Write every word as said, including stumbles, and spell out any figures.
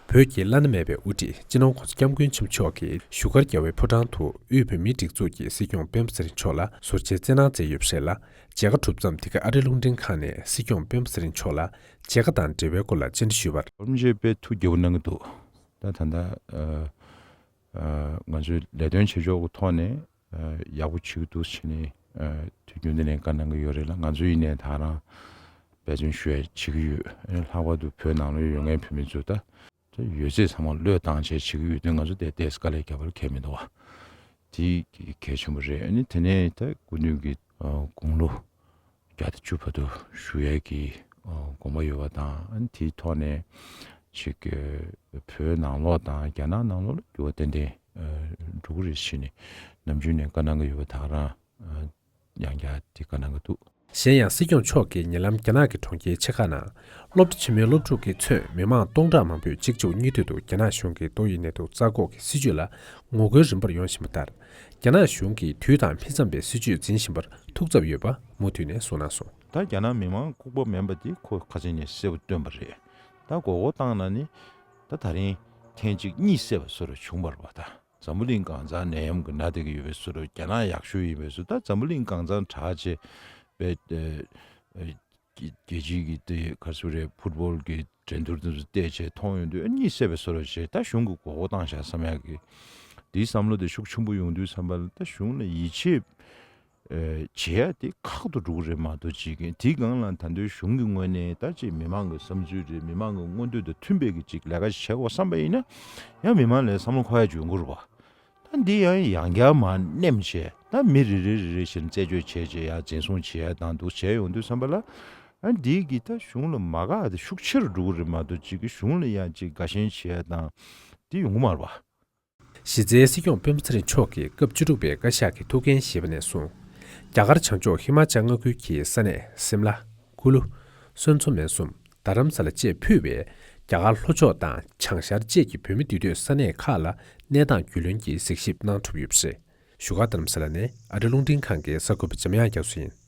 བོད་ཀྱི་བླ་ན་མེད་པའི་དབུ་ཁྲིད་སྤྱི་ནོར་༸གོང་ས་༸སྐྱབས་མགོན་ཆེན་པོ་མཆོག་གིས་བཞུགས་སྒར་རྒྱལ་བའི་ཕོ་བྲང་དུ་དབུས་བོད་མིའི་སྒྲིག་འཛུགས་ཀྱི་སྲིད་སྐྱོང་སྤེན་པ་ཚེ་རིང་མཆོག་ལ་ཟུར་མཇལ་བསྩལ་གནང་མཛད་ཡོད་པ་རེད་ལ། མཇལ་ཁ་གྲུབ་མཚམས་འདི་ག་ཨ་རི་རླུང་འཕྲིན་ཁང་ནས་སྲིད་སྐྱོང་སྤེན་པ་ཚེ་རིང་མཆོག་ལ་མཇལ་ཁ་དང་འབྲེལ་བའི་སྐོར་ལ་བཅར་འདྲི་ཞུས་པར། བར་མཇལ་དཔེ་ཐུགས་དགྱེས་པོ་གནང་གི་འདུག་ད་ད་ལྟ་ཨ་ཨ་ང་ཚོའི་ལས་དོན་བྱེད་ཕྱོགས་ཀྱི་ཐོག་ནས་ཨ་ཡག་པོ་བྱེད་ཀྱི་འདུག་ཟེར་ནས་ཨ་དུས་རྒྱུན་དུ་ནས་བཀའ་གནང་གི་ཡོད་རེད་ལ། ང་ཚོ་ཡིན་ནའི་ད་རང་འབད་བརྩོན་ཞུ་ཡ་བྱེད་ཀྱི་ཡོད། ཨ་ནི་ལྷག་པར་དུ་བོད་ནང་ལོགས་ཡོད་མཁན་བོད་མི་ཚོ་ད་ད་ཡོད་ཚད་ཚང་མ་བློས་བཏང་བྱས་བྱེད་ཀྱི་ཡོད་དུས། ང་ཚོ་དེ་ཏོག་ཙམ་དཀའ་ལས་རྒྱག་པ་ལ་ཁྱད་མི་འདུག་བ། དེ་གལ་ཆེན་པོ་རེད། ཨ་ནི་དེ་ནས་ད་སྐུ་མདུན་གྱི་ཨ་དགུང་ལོ་བརྒྱ་དང་བཅུ་བར་དུ་བཞུགས་ཡས་ཀྱི་ཨ་དགོངས་པ་ཡོད་པ་དང་། ཨ་ནི་དེའི་ཐོག་ནས་ཅིག་ཨ་བོད་ནང་ལོགས་དང་རྒྱ་ནག་ནང་ལོགས་ལ་འགྱུར་བ་ཏན་ཏན་ཨ་འགྲོ་གི་རེད་ཟེར་ནས་ནམ་རྒྱུན་ནས་བཀའ་གནང་གི་ཡོད་པ་དང་། རང་ཨ་ཡང་བསྐྱར་དེ་བཀའ་གནང་གི་འདུག་གཞན་ཡང་སྲིད་སྐྱོང་མཆོག་གིས་ཉེ་ལམ་རྒྱ་ནག་གི་གྲོང་ཁྱེར་ཆེ་ཁག་ནང་སློབ་གྲྭ་ཆེན་མོའི་སློབ་ཕྲུག་གིས་མཚོན་མི་མང་སྟོང་ཕྲག་མང་པོས་གཅིག་མཇུག་གཉིས་མཐུད་དུ་རྒྱ་ནག་གཞུང་གི་ཏོག་དབྱིབས་ནད་དུག་རྩ་འགོག་གི་སྲིད་ཇུས་ལ་ངོ་རྒོལ་རིམ་པར་ཡོང་བཞིན་པ་ལྟར། རྒྱ་ནག་གཞུང་གིས་དུས་དང་ཕྱིན་མཚམས་པའི་སྲིད་ཇུས་འཛིན་བཞིན་པར་ཐུགས་འཚབ་ཡོད་པ་མུ་མཐུད་ནས་གསུངས་གནང་སོང་། ད་རྒྱ་ནག་མི་མང་ལྐུགས་པ་མིན་པ་དེ་ཁོ་ཁ་སང་ནས་གསལ་པོ་སྟོན་པ་རེད། ད་མགོ་སྐོར་བཏང་ན་ནི་ད་ད་རིང་ཐེངས་གཅིག་གཉིས་བསད་པ་བཟོ་འདྲ་བྱུང་བ་རེད་པ། ད་འཛམ་བུ་གླིང་གང་ཚང་ནད་ཡམས་ཀྱིས་ན་བསྡད་ཀྱི་ཡོད་པའི་བཟོ་འདྲ། རྒྱ་ནག་ཡག་ཤོས་ཡིན་པའི་བཟོ། ད་འཛམ་བུ་གླིང་གང་ཚང་དྲག་བྱས་པའི་ཨ་ཨ་རྒྱལ་རྒྱལ་སྤྱིའི་གི་དེ་ག་རེ་ཟེར་རེད། ཕུཊ་བོལ་གྱི་འགྲན་བསྡུར་དེ་ཚོ་བལྟས་བྱས་མཐོང་ཡོང་དུས་ཨ་གཉིད་སད་པའི་བཟོ་འདྲ་བྱས། ད་གཞུང་གིས་མགོ་སྐོར་བཏང་བཞག་བསམ་ཡག་གི་དེའི་བསམ་བློ་དེ་ཤུགས་ཆེན་པོ་ཡོང་དུས་ཙམ་པ་ལ། ད་གཞུང་ལ་ཡིད་ཆེས་ཨ་བྱེད་ཡ་དེ་ཁག་ཏུ་འགྲོ་གི་རེད་མ་གཏོགས་ཅིག་གི། དེའི་སྒང་ལ་ད་དུང་གཞུང་གི་ངོས་ནས་ད་ཅིག་མི་མང་གི་བསམ་ཚུལ་རེད། མི་མང་གི་མངོན་འདོད་དང་མཐུན་པའི་གི་ཅིག་ལས་ཀ་ཞིག་བྱེད་དགོས་བསམ་པ་ཡིན་ན། ཡང་མི་མང་ལ་བསམ་བློ་འཁོར་ཡ་ཅིག་ཡོང་གི་རེད་པ། ད་འདི་ཡང་ཡང་བསྐྱར་མར་ནེམ་བྱས། ད་མི་རེ་རེ་རེ་རེ་བཞིན་རྩད་གཅོད་བྱས་བྱས་ཡར་འཛིན་བཟུང་བྱས་ཡ་དང་འདུག་བྱས་ཡོང་དུས་ཙམ་པ་ལ། ཨ་འདི་གི་ད་གཞུང་ལ་མ་དགའ་དེ་ཤུགས་ཆེ་རུ་འགྲོ་གི་རེད་མ་གཏོགས་ཅིག་གི། གཞུང་ལ་ཡང་ཅིག་དགའ་ཞེན་བྱས་ཡ་དང་དེ་ཡོང་གི་མ་རེད་པ། གཞི་རྩའི་སྲིད་སྐྱོང་སྤེན་པ་ཚེ་རིང་མཆོག་གིས་སྐབས་བཅུ་དྲུག་པའི་བཀའ་ཤག་གི་ཐུགས་འགན་བཞེས་པ་ནས་བཟུང་། རྒྱ་གར་བྱང་ཕྱོགས་ཧི་མ་ཅལ་མངའ་ཁུལ་གྱི་ས་གནས་སིམ་ལ། ཀུ་ལུ། སོན་ཚོ་མན་སུམ། རྡ་རམ་ས་ལ་བཅས་ཕུད་པའི་རྒྱ་གར་ལྷོ་ཕྱོགས་དང་བྱང་ཤར་བཅས་ཀྱི་བོད་མི་འདུས་སྡོད་ས་གནས་ཁག་ལ་གནས་སྟངས་རྒྱུས་ལོན་གྱིས་གཟིགས་ཞིབ་གནང་གྲུབ་ཡོད་པ་རེད། བཞུགས་སྒར་རྡ་རམ་ས་ལ་ནས་ཨ་རི་རླུང་འཕྲིན་ཁང་གི་གསར་འགོད་པ་འཇམ་དབྱངས་རྒྱ་མཚོ་ཡིན།